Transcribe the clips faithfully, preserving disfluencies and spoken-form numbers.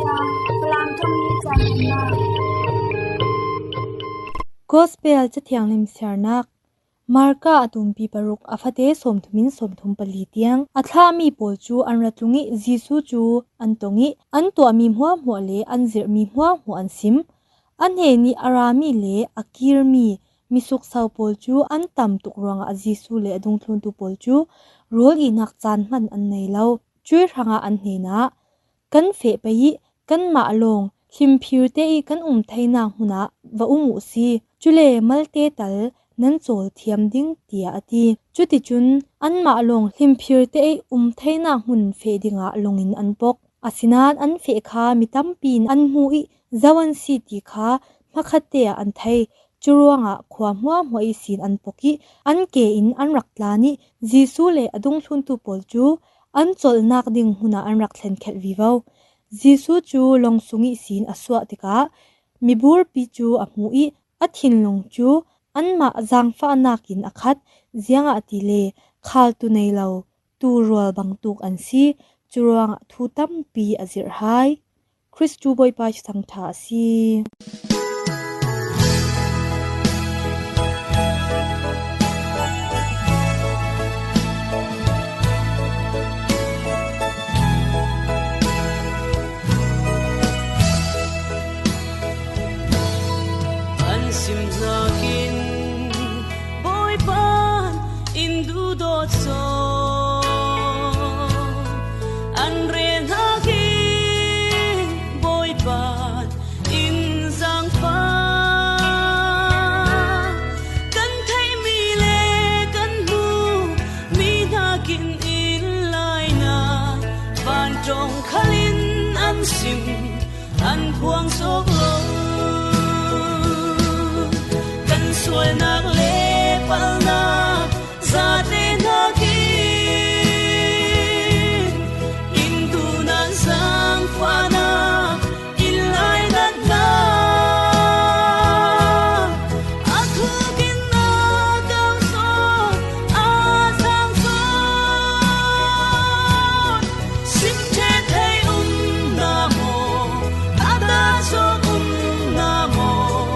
Falam thum ni chan na. Gospel Cathiang Lim Siarnak. Marka a tumpi paruk a fate sawmthum in sawmthum pali tiang a thlahmi pawl cu an ra tlung ih Jesuh cu an tong ih an tuahmi hmuahhmuah le an zirhmi hmuahhmuah an sim. A hnenih a rami le a kirmi mi suksau pawl cu an tam tuk ruangah Jesuh le a dungthluntu pawl cu rawl ihnak caan hman an nei lo. Cuih hrangah an hnenah, "Kan feh pei ih kanmah lawng hlimphirte ih kan um theinak hmun ah va um uh si. Cule malte tal nan cawl thiam ding," tiah a ti. Cuticun anmah lawng hlimphirte ih um theinak hmun feh dingah lawngin an pok. Asinain an feh kha mi tampi in an hmuh ih zo an si ti kha hmakhatte ah an thei. Curuangah khua hmuahhmuah ihsin an pok ih an ke in an rak tlan ih Jesuh le a dungthluntu pawl cu an colhnak ding hmun ah an rak thlenkhelh vivo. Jesuh cu lawng sung ihsin a suah tikah miburpi cu a hmuh ih a thinlung cu anmah zaangfahnak in a khat, ziangahtile khaltu nei lo tuurual bangtuk an si. Curuangah thu tampi a zirh hai. Kristu Bawipa thangṭha a si. An sim hnakin Bawipan in duhdawt sawm, an rel hnakin Bawipan in zaangfah. Kan theihmi le kan hmuhmi hnakin inn lainat vanṭong khalin an sim, an phuang sawk lo. Kan sualnak le palhnak zate hnakin in duhnak, zaangfahnak, in lainatnak a thuk in a kau sawn, a sang sawn. Sim ṭheh thei um hna maw? A dah zawk um hna maw?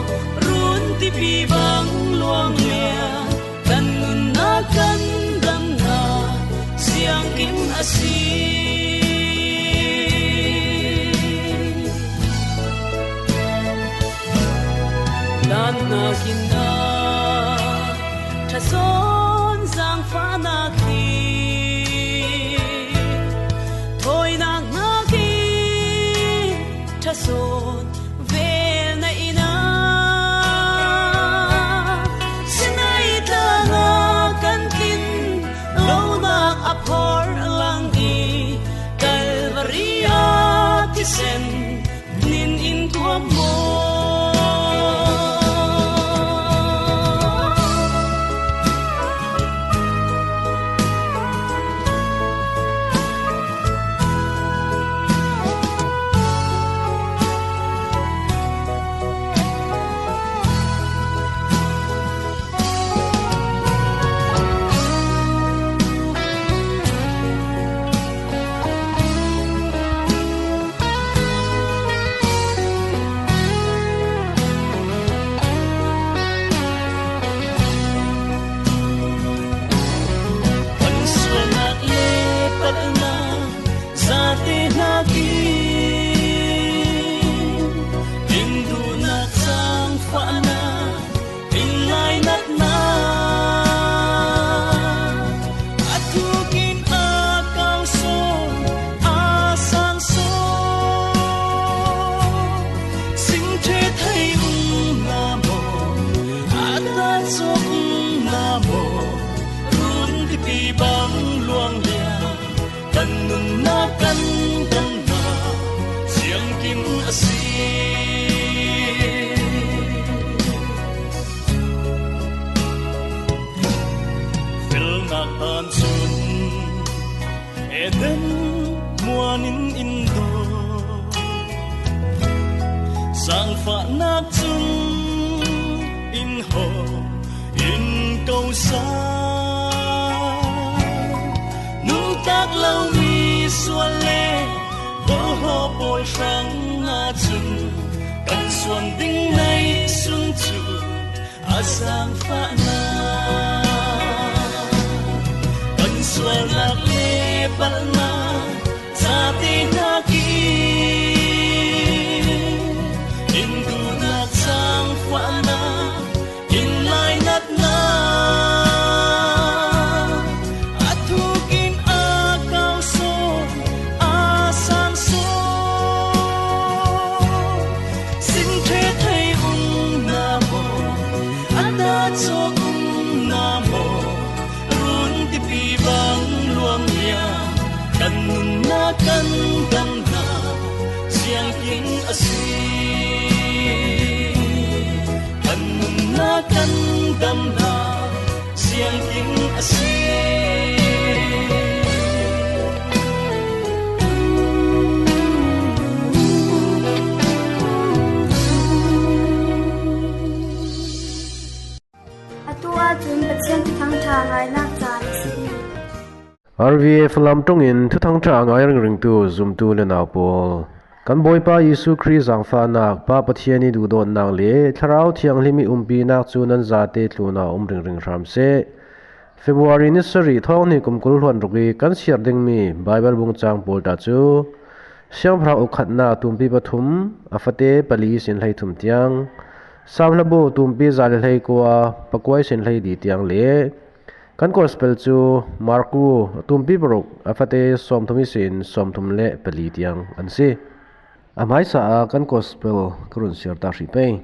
Run tipi bang luang lian kan nunnak kan damnak siangkim a si. Hlannak in a ṭha sawn, zaangfahnak hi thawinak hnakin ṭha sawn vel na inn ah, Sinai tlang ah kan tlin lonak a phor lang ih Kalvari ah thisen nin in tuam maw? Kan sualnak le palhnak zate hnakin in duhnak, zaangfahnak, in lainatnak a thuk in a kau sawn, a sang sawn. Sim ṭheh thei um hna maw? A dah zawk um hna maw? Run tipi bang luang lian kan nunnak kan damnak siangkim a si. Felnak hlan cun Eden muan in in dawt, zaangfahnak cun in hawh, in ko sa. Nuntak lomi sual le bawlhhlawh pawl hrang Suan ding nei sun cu a zaangfahnak, kan sualnak le palhnak, zate hnakin in duhnak, zaangfahnak, in lainatnak, a thuk in a kau sawn, a sang sawn, sin ṭheh thei um hna maw, a dah cawk um hna maw, run tipi bang luang liang kan nunnak kan damnak siangtling a si. Kan nunnak kan damnak siangtling a si. Atu ahcun Pathian Thuthang ṭha ngainak caan a si. R V A Falam ṭung in Thuthang ṭha a ngai ringringtu zumtu le nau pawl, kan Bawipa Jesuh Khrih zaangfahnak, Pa Pathian i duhdawtnak le Thlarau Thianghlim i umpinak cu nan zate tlunah um ringring hram seh. February ni sarih, thawng hnih kum kul hluan ruk i kan siar dingmi Baibal bungcang pawl ta cu Siangpahrang ukhatnak tumpi pathum, a fate pali sin hleithum tiang, Saam hlabu tumpi za le hleikua, pakua sin hleili tiang le kan Gospel cu Marku tumpi paruk, a fate sawmthum ihsin sawmthum le pali tiang an si. A hmaisa ah kan Gospel ka run siar ta hrih pei.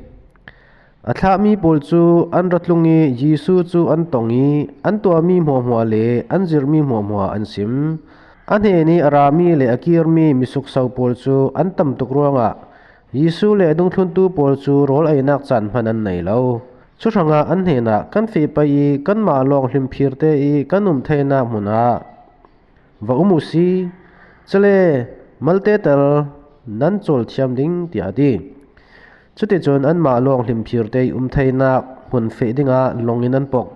A thlahmi pawl cu an ra tlung i Jesuh cu an tong i an tuahmi hmuahhmuah le an zirhmi hmuahhmuah an sim. A hnen i a rami le a kirmi misukso pawl cu an tam tuk ruangah Jesuh le a dungthluntu pawl cu rawl einak caan hman an nei lo. Cu hrangah an hnenah, "Kan feh pei i kanmah lawng hlimphirte i kan um theinak hmun ah va um u si. Cule malte tal nan cawlthiam ding," tiah a ti. Cuticun anmah lawng hlimphirte i um theinak hmun feh dingah lawng in an pok.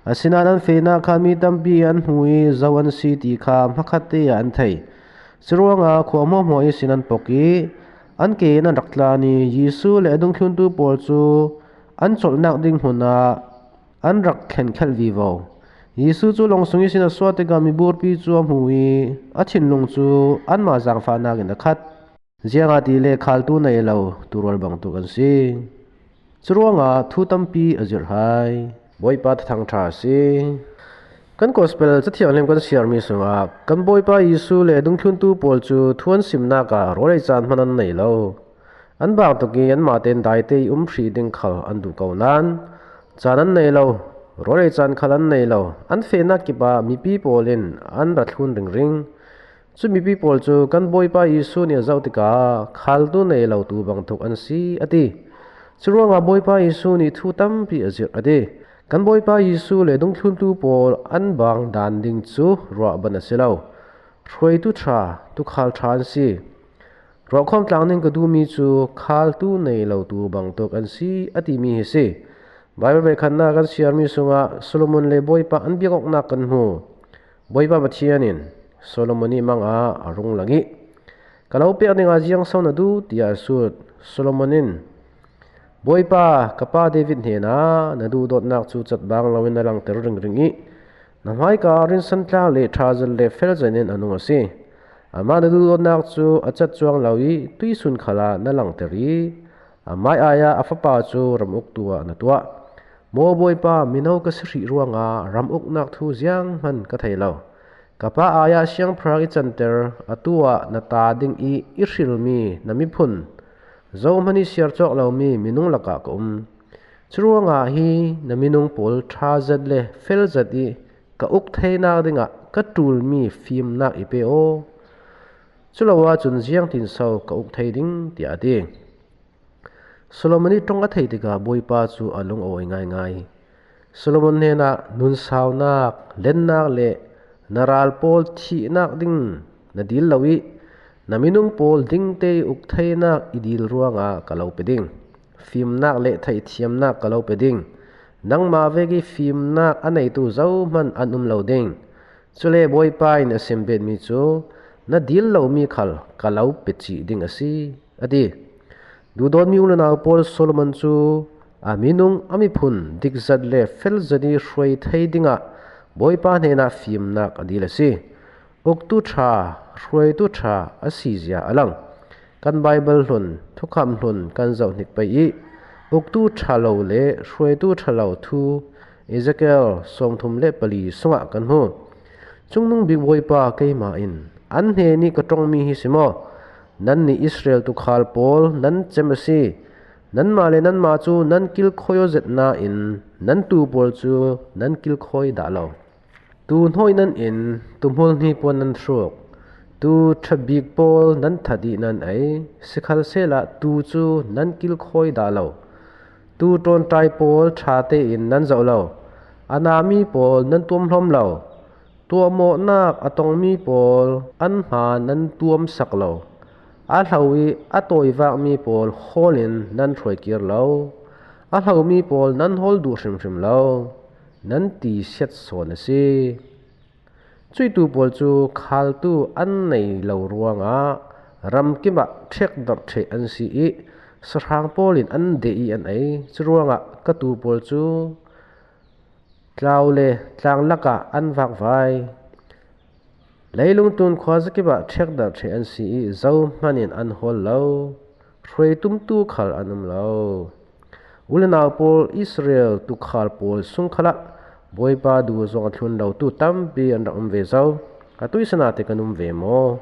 Asinain an fehnak kha mi tampi an hmu i zo an si ti kha hmakhatte ah an thei. Curuangah khua hmuahhmuah ihsin an pok i an ke in an rak tlan i Jesuh le a dungthluntu pawl cu an colhnak ding hmun ah an rak thlenkhelh vivo. Jesuh cu lawng sung ihsin a suah tikah miburpi cu a hmu i a thinlung cu anmah zaangfahnak in a khat. Ziangahtile khaltu nei lo tuurual bangtuk an si. Curuangah thu tampi a zirh hai. Bawipa Thuthang ṭha a si. Kan Gospel Cathianghlim kan siarmi sungah kan Bawipa Jesuh le dungthluntu pawl cu thu an simnak ah rawl ei caan hman an nei lo. An bangtuk i anmah tein daite i um hrih ding khal an duh ko nain caan an nei lo, rawl ei caan khal an nei lo. An fehnak kip ah mipi pawl in an ra thlun ringring. Cu mipi pawl cu kan Bawipa Jesuh nih a zoh tikah khaltu nei lo tu bangtuk an si, a ti. Curuangah Bawipa Jesuh nih thu tampi a zirh, a ti. Kan Bawipa Jesuh le dungthluntu pawl an bang dan ding cu ruahban a si lo. Hruaitu ṭha, tuukhal ṭha an si. Ruahkhawm tlang ning ka duhmi cu khaltu nei lo tu bangtuk an si, a timi hi si. Baibal voikhatnak kan siarmi sungah Solomon le Bawipa an biakawknak kan hmu. Bawipa Pathian in Solomon i mang ah a rung lang i, "Ka lo pek dingah ziang so na duh?" tiah a sut. Solomon in, "Bawipa, ka pa David hnenah na duhdawtnak cu catbang loin na langter ringring i, na hmaika ah rinsantlak le ṭhazet le felzet in a nung a si. Amah na duhdawtnak cu a cat cuang lo i tuihsun khalah na langter i, amah ai ah a fapa cu ram uktu ah na tuah. Maw Bawipa, mino ka si hrih ruangah ram uknak thu zianghman ka thei lo. Ka pa ai ah siangpahrang i canter, atu ah na ta ding i i hrilmi na miphun, zohman i siar cawk lomi minung lakah ka um. Curuangah hi na minung pawl ṭhazet le felzet i ka uk theinak dingah ka ṭulmi fimnak i pe aw. Culo ahcun ziangtin so ka uk thei ding?" tiah a ti. Solomon i ṭong a theih tikah Bawipa cu a lung a awi ngaingai. Solomon hnenah, "Nun saunak, lennak le na ral pawl thihnak ding na dil lo i, na minung pawl dingte i uk theinak i dil ruangah ka lo pe ding. Fimnak le theihthiamnak ka lo pe ding. Nangmah vek i fimnak a neitu zohman an um lo ding. Cule Bawipa in a simbetmi cu na dil lomi khal ka lo pe cih ding a si," a ti. Duhdawtmi u le nau pawl, Solomon cu a minung, a miphun dikzat le felzat i hruai thei dingah Bawipa hnenah fimnak a dil a si. Uktu ṭha, hruaitu ṭha a sizia a lang. Kan Baibal hlun, thukham hlun kan zoh hnik pei i uktu ṭha lo le hruaitu ṭha lo thu Ezekiel sawmthum le pali sungah kan hmu. Cungnung bik Bawipa keimah in, "An hnen i ka ṭongmi hi si maw? Nannih Israel tuukhal pawl, nan cem a si. Nanmah le nanmah cu nan kilkhawi aw zet nain nan tuu pawl cu nan kilkhawi dah lo. Tuu hnawi nan in, tuuhmul hnipuan nan hruk. Tuu ṭha bik pawl nan that i nan ei, sikhalsehla tuu cu nan kilkhawi dah lo. Tuu ṭawnṭai pawl ṭha tein nan zoh lo. A nami pawl nan tuamhlawm lo. Tuahmawhnak a tongmi pawl an hma nan tuamsak lo. A hlo i a tawivakmi pawl hawl in nan hruai kir lo. A hlomi pawl nan hawl duh hrimhrim lo. Nan ti siat sawn a si." Cuih tuu pawl cu khaltu an nei lo ruangah ramkim ah ṭhekdarh ṭheh an si i sahrang pawl in an deh i an ei. Curuangah ka tuu pawl cu tlau le tlang lakah an vakvai. Leilung tlun khuazakip ah ṭhekdarh ṭheh an si i zohman in an hawl lo. Hruai tumtu khal an um lo. U le nau pawl, Israel tuukhal pawl sung khalah Bawipa duh zong a thlun lotu tampi an rak um ve zo. Atu i sinate kan um ve maw?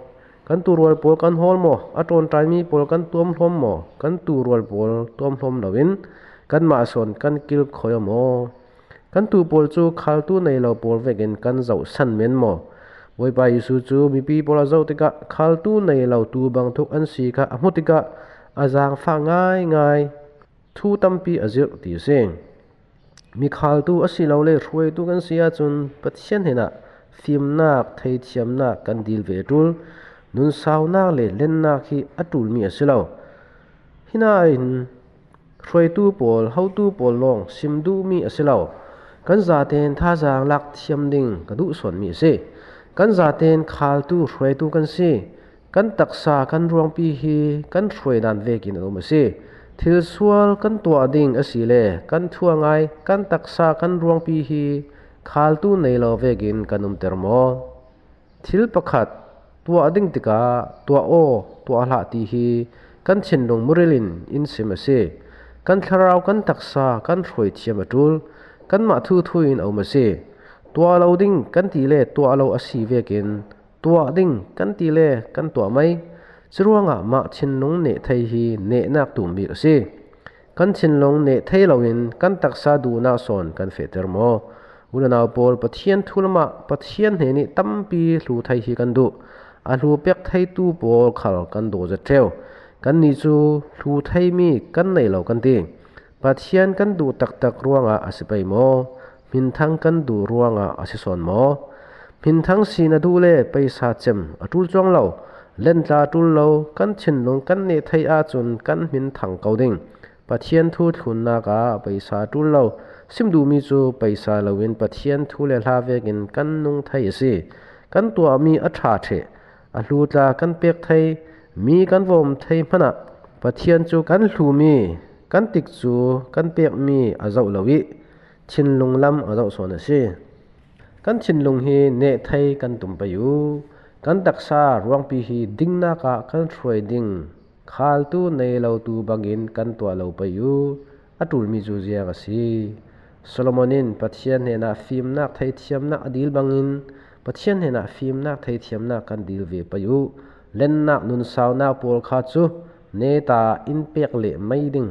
Kan tuurual pawl kan hawl maw? A ṭawnṭaimi pawl kan tuamhlawm maw? Kan tuurual pawl tuamhlawm loin kanmah sawn kan kilkhawi aw maw? Kan tuu pawl cu khaltu nei lo pawl vekin kan zohsan men maw? Bawipa Jesuh cu mipi pawl a zoh tikah khaltu nei lo tuu bangtuk an si kha a hmu tikah a zaangfah ngaingai. Thu tampi a zirh ti a si. Mikhaltu asilole hruaitu kan si ahcun Pathian hnenah fimnak, theithiamnak kan dil ve a ṭul. Nunsaunak le lennak hi a ṭulmi a si lo. Hinain hruaitu pawl, hotu pawl lawng sim duhmi a si lo. Kan zaten thazaang lak thiam ding ka duh sawnmi a si. Kan zaten khaltu, hruaitu kan si. Kan taksa, kan ruangpi hi kan hruaidan vekin a um a si. Thilsual kan tuah ding asile kan thu a ngai, kan taksa, kan ruangpi hi khaltu nei lo vekin kan umter maw? Thil pakhat tuah ding tikah tuah aw, tuah hlah ti hi kan thinlung muril in in sim a si. Kan thlarau, kan taksa kan hruai thiam a ṭul. Kanmah thuthu in a um a si. Tuah lo ding kan ti le tuah lo a si vekin tuah ding kan ti le kan tuah mai. Curuangah mah thinlung neh thei hi nehnak tum bik a si. Kan thinlung neh thei loin kan taksa duhnak sawn kan fehter maw? U le nau pawl, Pathian thu lamah Pathian hnen i tampi hlu thei hi kan duh. A hlu pek theitu pawl khal kan daw zet ṭheu. Kannih cu hlu theimi kan nei lo kan ti. Pathian kan duh taktak ruangah a si pei maw? Hminthang kan duh ruangah a si sawn maw? Hminthang sin a duh le paisa cem a ṭul cuang lo, lentla a ṭul lo, kan thinlung kan neh thei ahcun kan hminthang ko ding. Pathian thu thlunnak ah paisa a ṭul lo. Sim duhmi cu paisa loin Pathian thu le hla vekin kan nung thei a si. Kan tuahmi a ṭha ṭheh, a hlu tla kan pek thei, mi kan vawm thei hmanah Pathian cu kan hlumi, kan tikcu kan pekmi a zoh lo i thinlung lam a zoh sawn a si. Kan thinlung hi neh thei kan tum pei u. Kan taksa ruangpi hi dingnak ah kan hruai ding khaltu nei lo tuu bangin kan tuah lo pei u. A ṭulmi cu ziang a si. Solomon in Pathian hnenah fimnak, theithiamnak a dil bangin Pathian hnenah fimnak, theithiamnak kan dil ve pei u. Lennak, nunsaunak pawl kha cu neta in pek leh mai ding.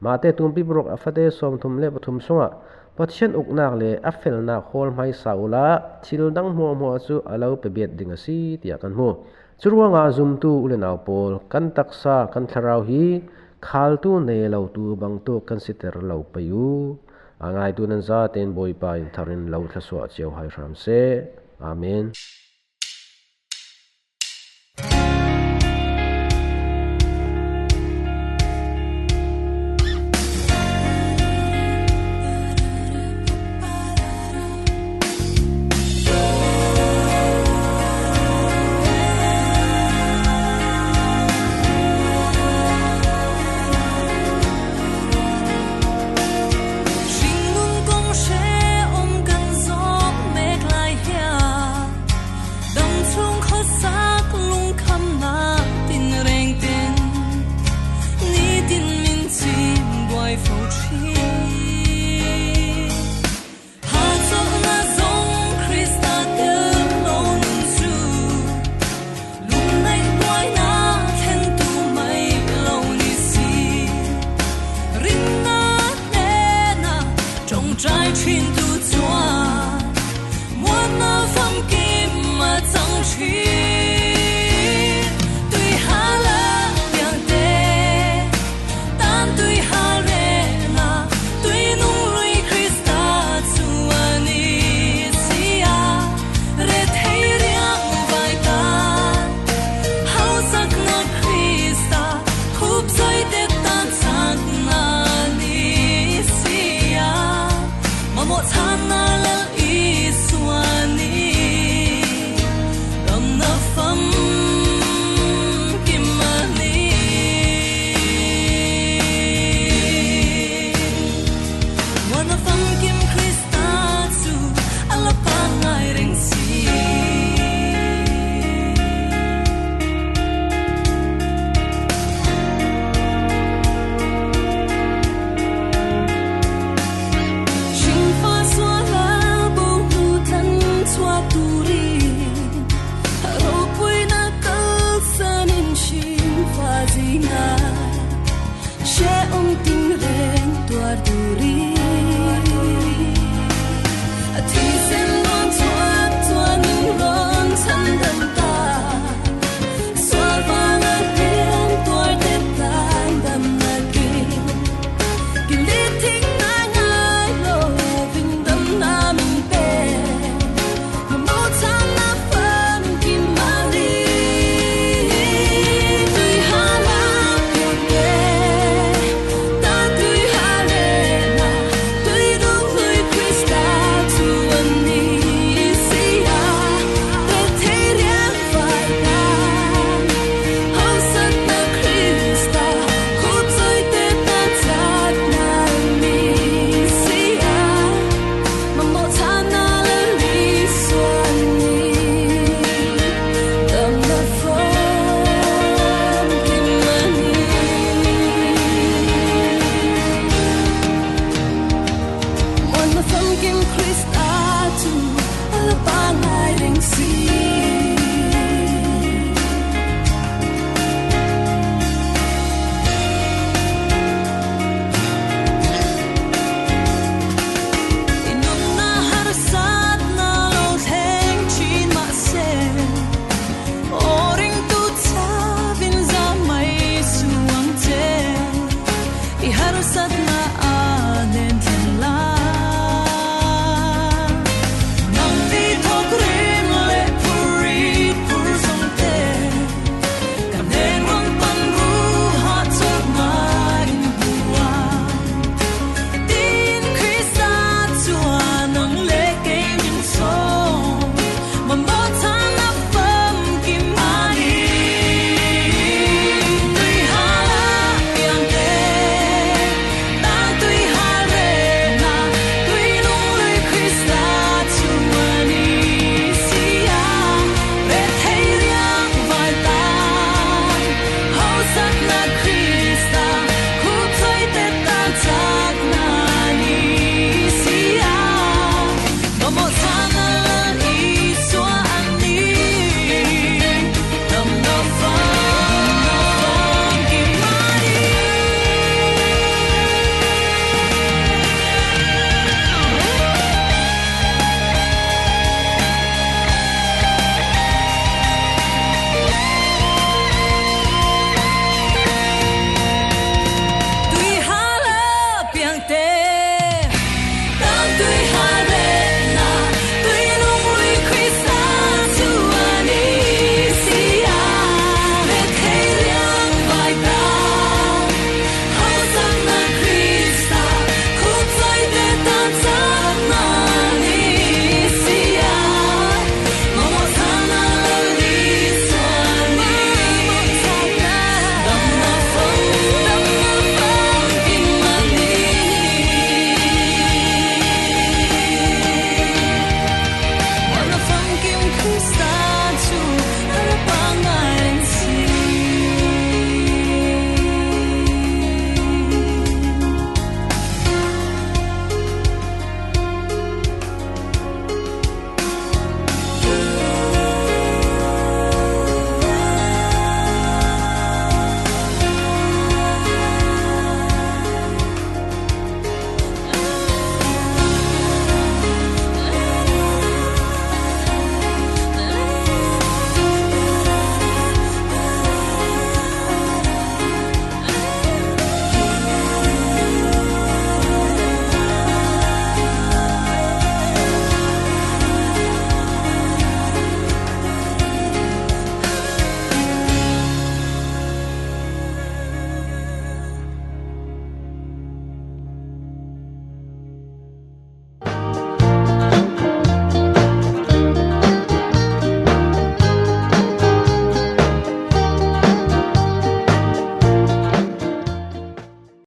Mate tumpi paruk a fate sawmthum le pathum sungah Pathian uknak le a felnak hawl hmaisa uhla thil dang hmuahhmuah cu a lo pe bet ding a si, tiah kan hmu. Curuangah zumtu u le nau pawl, kan taksa, kan thlarau hi khaltu nei lo tuu bangtuk kan siter lo pei u. A ngaitu nan zaten Bawipa in thar in lo thlasuah cio hai hram seh. Amen. Tuar duri